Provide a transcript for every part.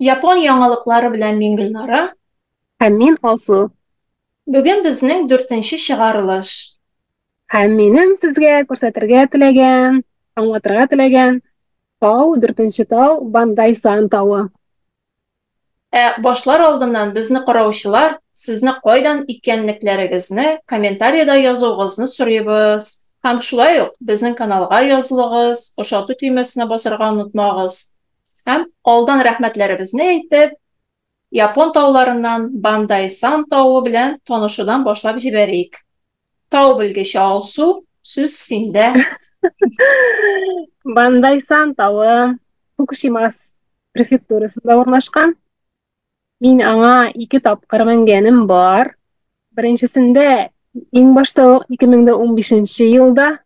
Япон яңалыклары белән мин Гөлнара. Һәм мин Алсу. Бүген безнең дүртенче чыгарылыш. Һәм минем сезгә күрсәтергә теләгән, аңлатырга теләгән тау, дүртенче тау, Бандай-Сан тавы. Ә башлар алдыннан безне караучылар сезне кайдан икәнлекләрегезне комментариядә язуыгызны сорыйбыз. Һәм шулай ук безнең каналга язылыгыз, ошату төймәсенә басарга онытмагыз. Һәм алдан рәхмәтләребезне әйтеп, Япон тауларыннан Бандай-Сан тавы белән танышудан башлап җибәрик. Тау белгече Алсу, сүз синдә. Бандай-Сан тавы Фукушима префектурасында урнашкан. Мин аңа ике тапкыр менгәнем бар. Беренчесендә иң башта ук 2015 елда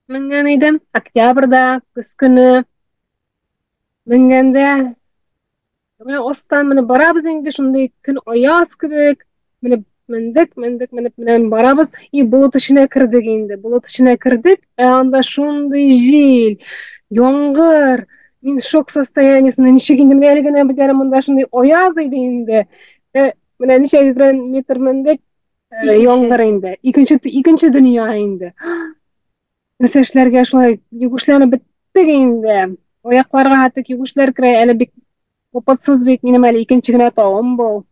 менгән идем. Октябрьдә, көз көне менгәндә менә астан менә барабыз инде, шундый көн аяз кебек. Менә мендек, мендек, менеп менә барабыз и болыт эченә кердек инде. Болыт эченә кердек, ә анда шундый җил, яңгыр. Мин шок состояниесендә, ничек инде менә әле генә бит әле монда шундый аяз иде инде. Менә ничә метр мендек, яңгыр инде. Икенче дөнья инде. Нәрсә эшләргә, шулай югешләнеп беттек инде. Аякларга хәтта югешләр керә, әле бик опытсыз бит, минем әле икенче генә тавым бу.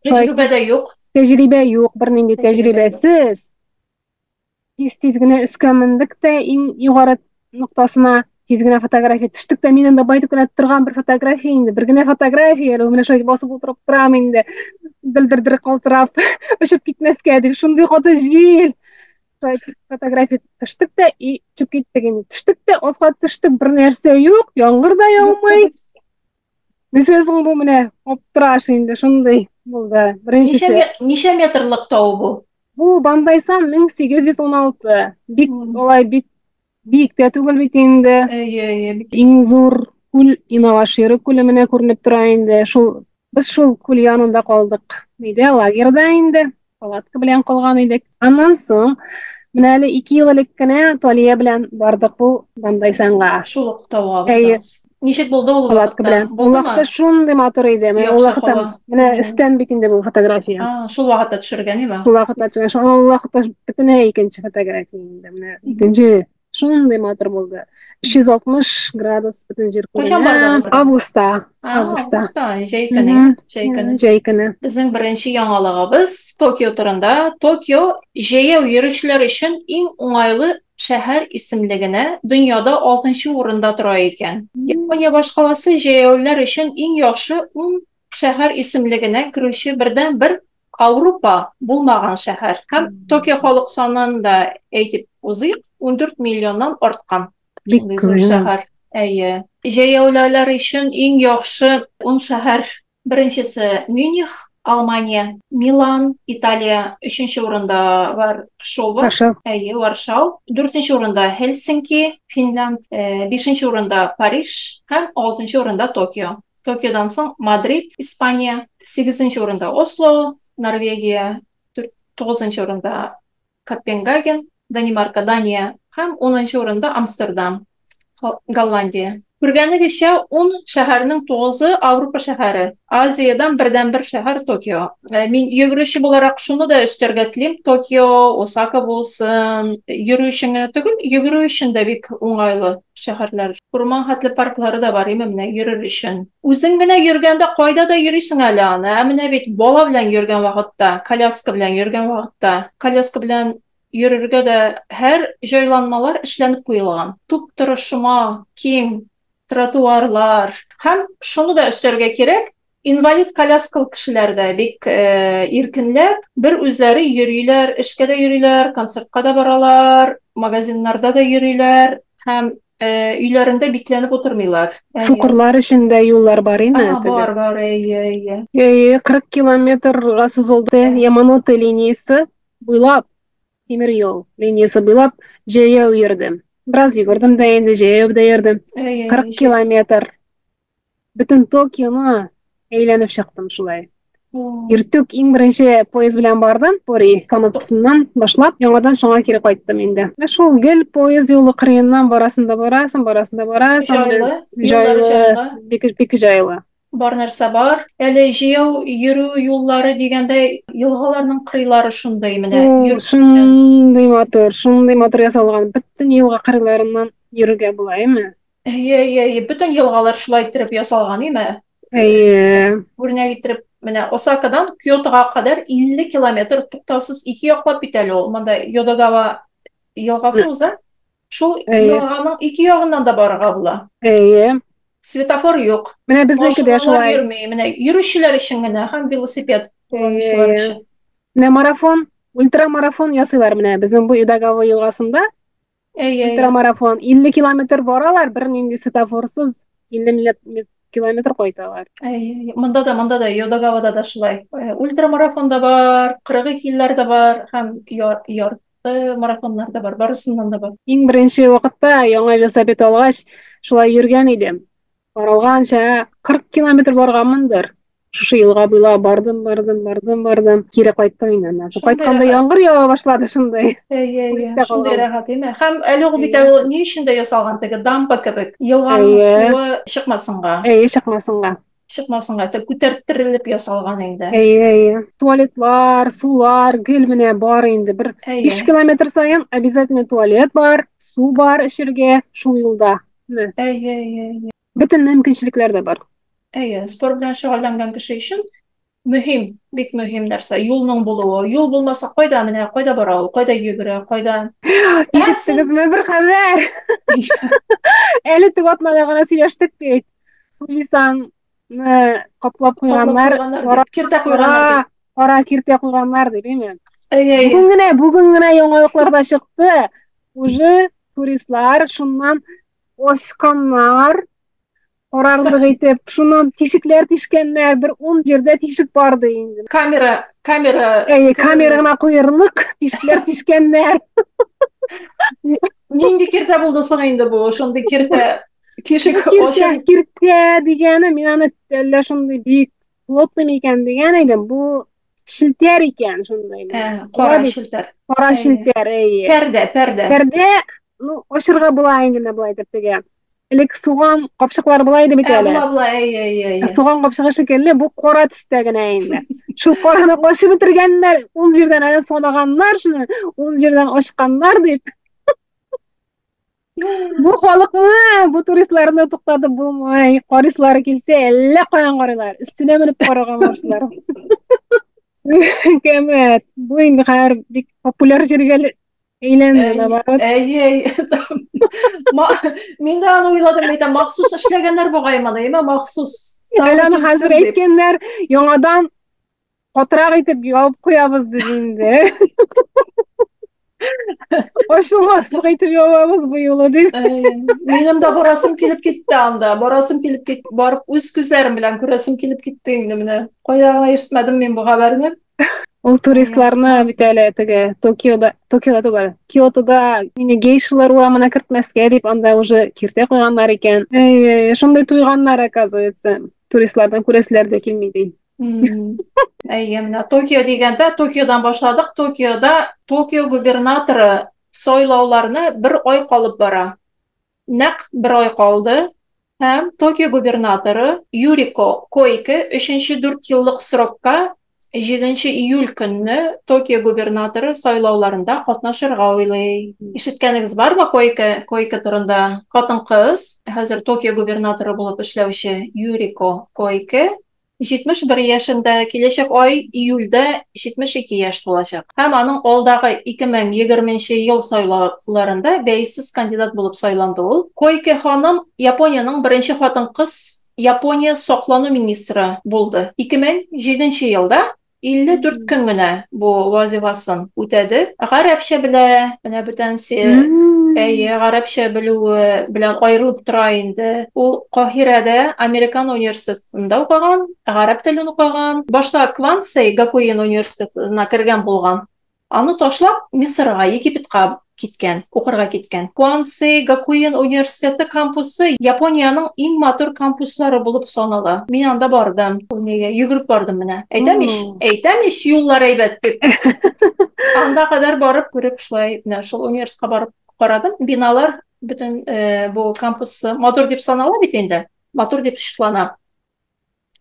Тәҗрибә дә юк. Тәҗрибә юк, бернинди тәҗрибәсез. Тиз-тиз генә өскә мендек тә иң югары ноктасына тиз генә фотография төштек тә, мин анда байтак кенә торган бер фотография инде, бер генә фотография, әле менә шулай басып утырып торам инде, дер-дер калтырап, очып китмәскә дип, шундый каты җил. Шулай фотография төштек тә и чыгып киттек инде. Төштек тә, аска төштек, бер нәрсә юк, яңгыр да яумый. Нәрсә соң бу менә, аптыраш инде, шундый булды. Беренчесе. Ничә метрлык тау бу? Бу Бандай-Сан 1816. Бик алай бик биек тә түгел бит инде. Әйе, әйе. Иң зур күл Инаваширо күле менә күренеп тора инде. Шул без шул күл янында калдык. Нидә, лагерьда инде. Палатка белән калган идек. Аннан соң менә әле 2 ел элек кенә Талия белән бардык бу Бандай-Санга. Шул ук тауга бардыгыз. Ничек булды ул палатка белән? Ул вакытта шундый матур иде. Менә ул вакытта менә өстән бит инде бу фотография. Шул вакытта төшергән име? Шул вакытта төшергән. Шул вакытта бөтенләй икенче фотография инде. Менә икенче шундый матур булды. 360 градус бөтен җир күренә. Кайчан бардыгыз? Августта. Августта, җәй көне, җәй көне. Җәй көне. Безнең беренче яңалыгыбыз Токио турында. Токио җәяү йөрүчеләр өчен иң уңайлы шәһәр исемлегенә дөньяда 6 урында тора икән. Япония башкаласы җәяүлеләр өчен иң яхшы 10 шәһәр исемлегенә керүче бердәнбер Аурупа булмаган шәһәр. Һәм Токио халык санын да әйтеп узыйк, 14 миллионнан арткан. Бик зур шәһәр. Әйе. Җәяүлеләр өчен иң яхшы 10 шәһәр. Беренчесе Мюних, Алмания, Милан, Италия, өченче урында Варшова, Варшав. Әйе, Варшау. Дүртенче урында Хельсинки, Финлянд, бишенче урында Париж һәм алтынчы урында Токио. Токиодан соң Мадрид, Испания, сигезенче урында Осло, Норвегия, тугызынчы урында Копенгаген, Данимарка, Дания һәм 10 урында Амстердам, Голландия. Күргәнегезчә, 10 шәһәрнең 9-ы Авропа шәһәре. Азиядән бердәнбер шәһәр Токио. Мин йөгерүче буларак шуны да өстәргә телим, Токио, Осака булсын, йөрү өчен генә түгел, йөгерү өчен дә бик уңайлы шәһәрләр. Урман хәтле парклары да бар, име менә йөрер өчен. Үзең генә йөргәндә кайда да йөрисең әле аны. Ә менә бит бала белән йөргән вакытта, коляска белән йөргән вакытта, коляска белән йөрергә дә һәр җайланмалар эшләнеп куелган. Туп-туры шома, киң тротуарлар. Һәм шуны да өстәргә кирәк, инвалид коляскалы кешеләр дә бик иркенләп, бер үзләре йөриләр, эшкә дә йөриләр, концертка да баралар, магазиннарда да йөриләр һәм өйләрендә бикләнеп утырмыйлар. Сукырлар өчен дә юллар бар име? Бар, бар, әйе, әйе. Әйе, 40 километрга сузылды Яманоте линиясе буйлап, тимер юл линиясе буйлап җәяү йөрдем. Бераз йөгердем дә инде, җәяү дә йөрдем. 40 километр. Бөтен Токионы әйләнеп чыктым шулай. Иртүк иң беренче поезд белән бардым, Пори станциясеннән башлап, яңадан шуңа кире кайттым инде. Менә шул гел поезд юлы кырыеннан барасың да барасың, барасың да барасың. Җайлы, җайлы, бик, бик җайлы. Бар нәрсә бар. Әле җәяү йөрү юллары дигәндә, елгаларның кырыйлары шундый менә. Шундый матур, шундый матур ясалган. Бөтен елга кырыйларыннан йөрергә була, әйме? Әйе, әйе, әйе. Бөтен елгалар шулай иттереп ясалган, әйме? Әйе. Үрнәк иттереп, менә Осакадан Киотога кадәр 50 километр туктаусыз ике яклап бит әле ул. Монда Йодогава елгасы уза. Шул елганың ике ягыннан да барырга була. Әйе. Светофор юк. Менә безнеке дә шулай. Йөрми. Менә йөрүчеләр өчен генә һәм велосипед кулланучылар өчен. Менә марафон, ультрамарафон ясыйлар менә безнең бу Идагава елгасында. Әйе. Ультрамарафон 50 километр баралар, бернинди светофорсыз 50 километр кайталар. Әйе, монда да, монда да, Йодогавада да шулай. Ультрамарафон да бар, 42 илләр дә бар һәм яр марафоннар да бар, барысыннан да бар. Иң беренче вакытта яңа велосипед алгач, шулай йөргән идем. Каралганча 40 километр барганмындыр. Шушы елга буйлап бардым, бардым, бардым, бардым. Кире кайттым инде аннан. Кайтканда яңгыр ява башлады шундый. Әйе, әйе, шундый рәхәт, әйме? Һәм әле ул бит әле ни өчен дә ясалган теге дамба кебек. Елганың суы чыкмасынга. Әйе, чыкмасынга. Чыкмасынга, теге күтәрттерелеп ясалган инде. Әйе, әйе. Туалетлар, сулар гел менә бар инде. Бер 5 километр саен обязательно туалет бар, су бар эчәргә шул юлда. Әйе, әйе, әйе. Бөтен мөмкинчелекләр дә бар. Әйе, спорт белән шөгыльләнгән кеше өчен мөһим, бик мөһим нәрсә, юлның булуы. Юл булмаса, кайда менә, кайда бара ул, кайда йөгерә, кайда... Ишеттегезме бер хәбәр? Әле теге атнада гына сөйләштек бит. Фуҗисанны каплап куйганнар, киртә куйганнар. Кара киртә куйганнар дип, әйме? Әйе, әйе. Бүген генә яңалыкларда чыкты. Уже туристлар шуннан ачканнар, карарлык итеп, шуннан тишекләр тишкәннәр, бер 10 җирдә тишек бар ди инде. Камера, камера. Әйе, камера гына куерлык тишекләр тишкәннәр. Нинди киртә булды соң инде бу? Шундый киртә тишек ачып. Киртә дигәне мин аны әллә шундый бик плотный микән дигән идем. Бу челтәр икән шундый. Ә, кара челтәр. Кара челтәр, әйе. Пәрдә, пәрдә. Пәрдә, ну, ачырга була инде менә болай итеп теге. Элек суган капчыклары була иде бит әле. Була, була, әйе, әйе, әйе. Суган капчыгы шикелле бу кара төстә генә инде. Шул караны ачып бетергәннәр, ун җирдән әле санаганнар шуны, ун җирдән ачканнар дип. Бу халыкны, бу туристларны туктатып булмый. Карыйсылары килсә, әллә каян карыйлар. Өстенә менеп карарга башлар. Кәмәт. Бу инде хәзер бик популяр җиргә әйләнде, наоборот. Әйе, әйе. Мин дә аны уйладым, әйтәм, махсус эшләгәннәр бугай моны, әйме, махсус. Әле аны хәзер әйткәннәр, яңадан катырак итеп ябып куябыз дип инде. Ачылмаслык итеп ябабыз бу юлы дип. Минем дә барасым килеп китте анда. Барасым килеп китте. Барып үз күзләрем белән күрәсем килеп китте инде менә. Кайда гына ишетмәдем мин бу хәбәрне. Ул туристларны бит әле теге Токиода, Токиода түгел, Киотода мине гейшалар урамына кертмәскә дип анда уже киртә куйганнар икән. Әй, шундый туйганнар, оказывается. Туристлардан күрәселәр дә килми ди. Әйе, менә Токио дигәндә, Токиодан башладык. Токиода Токио губернаторы сайлауларны бер ай калып бара. Нәкъ бер ай калды. Һәм Токио губернаторы Юрико Койке өченче дүрт еллык срокка 7 июль көнне Токио губернаторы сайлауларында катнашырга уйлый. Ишеткәнегез бармы Койке, Койке турында? Хатын-кыз, хәзер Токио губернаторы булып эшләүче Юрико Койке 71 яшендә, киләчәк ай июльдә 72 яшь тулачак. Һәм аның алдагы 2020 ел сайлауларында бәйсез кандидат булып сайланды ул. Койке ханым Япониянең беренче хатын-кыз Япония саклану министры булды. 2007 елда 54 көн генә бу вазифасын үтәде. Гарәпчә белә, менә бүтәнсе, әйе, гарәпчә белүе белән аерылып тора инде. Ул Каһирәдә Американ университетында укыган, гарәп телен укыган. Башта Квансей Гакуин университетына кергән булган. Аны ташлап, Мисырга, Египетка киткән, укырга киткән. Куансей Гакуин университеты кампусы Япониянең иң матур кампуслары булып санала. Мин анда бардым. Ул нигә йөгереп бардым менә. Әйтәм ич, әйтәм ич, юллар әйбәт дип. Анда кадәр барып күреп шулай менә шул университетка барып карадым. Биналар бөтен бу кампус матур дип санала бит инде. Матур дип шутлана.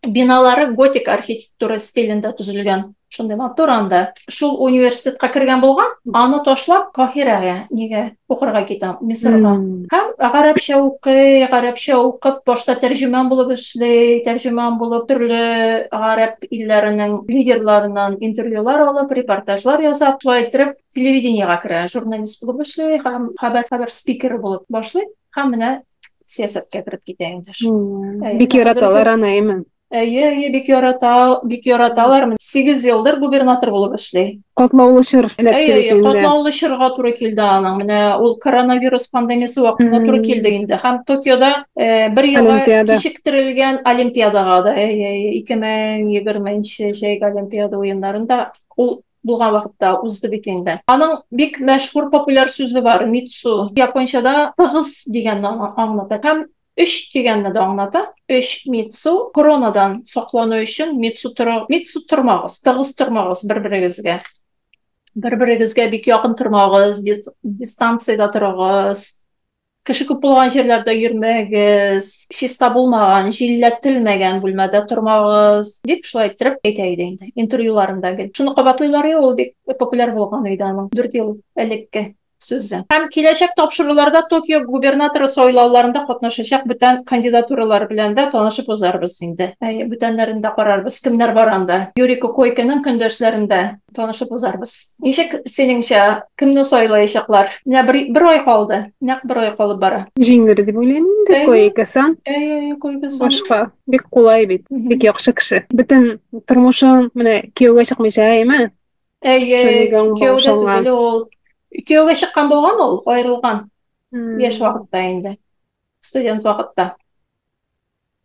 Биналары готик архитектура стилендә төзелгән. Шундый матур анда. Шул университетка кергән булган, аны ташлап Каһирәгә, нигә укырга китә, Мисырга. Һәм гарәпчә укый, гарәпчә укып, башта тәрҗемән булып эшли, тәрҗемән булып төрле гарәп илләренең лидерларыннан интервьюлар алып, репортажлар ясап, шулай иттереп телевидениегә керә, журналист булып эшли һәм хәбәр-хәбәр спикеры булып башлый һәм менә сәясәткә кереп китә инде. Бик яраталар аны, әйме? Әйе, әйе, бик ярата, бик яраталар. 8 елдыр губернатор булып эшли. Катлаулы чор эләкте бит инде. Катлаулы чорга туры килде аның. Менә ул коронавирус пандемиясе вакытында туры килде инде. Һәм Токиода э, бер елга кичектерелгән Олимпиадага да, әйе, әйе, 2020 җәйге Олимпиада уеннарында ул булган вакытта узды бит инде. Аның бик мәшһүр популяр сүзе бар, митсу. Япончада тыгыз дигәнне аңлата. Һәм өч дигәнне дә аңлата. Өч митсу коронадан саклану өчен митсу тора, митсу тормагыз, тыгыз тормагыз бер-берегезгә. Бер-берегезгә бик якын тормагыз, дистанциядә торыгыз. Кеше күп булган җирләрдә йөрмәгез, чиста булмаган, җилләтелмәгән бүлмәдә тормагыз, дип шулай иттереп әйтә иде инде интервьюларында гел. Шуны кабатлыйлар, ул бик популяр булган иде аның 4 ел элекке сүзе. Һәм киләчәк тапшыруларда Токио губернаторы сайлауларында катнашачак бүтән кандидатуралар белән дә танышып узарбыз инде. Әйе, бүтәннәрен дә карарбыз, кемнәр бар анда. Юрико Койкеның көндәшләрен дә танышып узарбыз. Ничек синеңчә, кемне сайлаячаклар? Менә бер, бер ай калды. Нәкъ бер ай калып бара. Җиңер дип уйлыйм инде Койке-сан. Әйе, Койке-сан. Башка бик кулай бит. Бик яхшы кеше. Бөтен тормышын менә кияүгә чыкмыйча, әйеме? Әйе, кияүдә түгел ул. Кияүгә чыккан булган ул, аерылган. Яшь вакытта инде. Студент вакытта.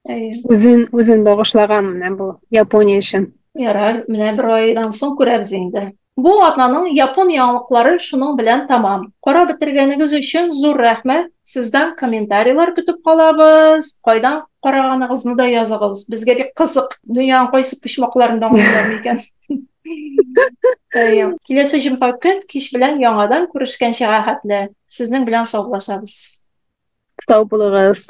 Әйе. Үзен үзен багышлаган менә бу Япония өчен. Ярар, менә бер айдан соң күрәбез инде. Бу атнаның япон яңалыклары шуның белән тәмам. Карап бетергәнегез өчен зур рәхмәт. Сездән комментарийлар көтеп калабыз. Кайдан караганыгызны да языгыз. Безгә бик кызык. Дөньяның кайсы почмакларында аңлыйлар микән? Әйе. Киләсе җомга көн кич белән яңадан күрешкәнчә хәтле сезнең белән саубуллашабыз. Сау булыгыз.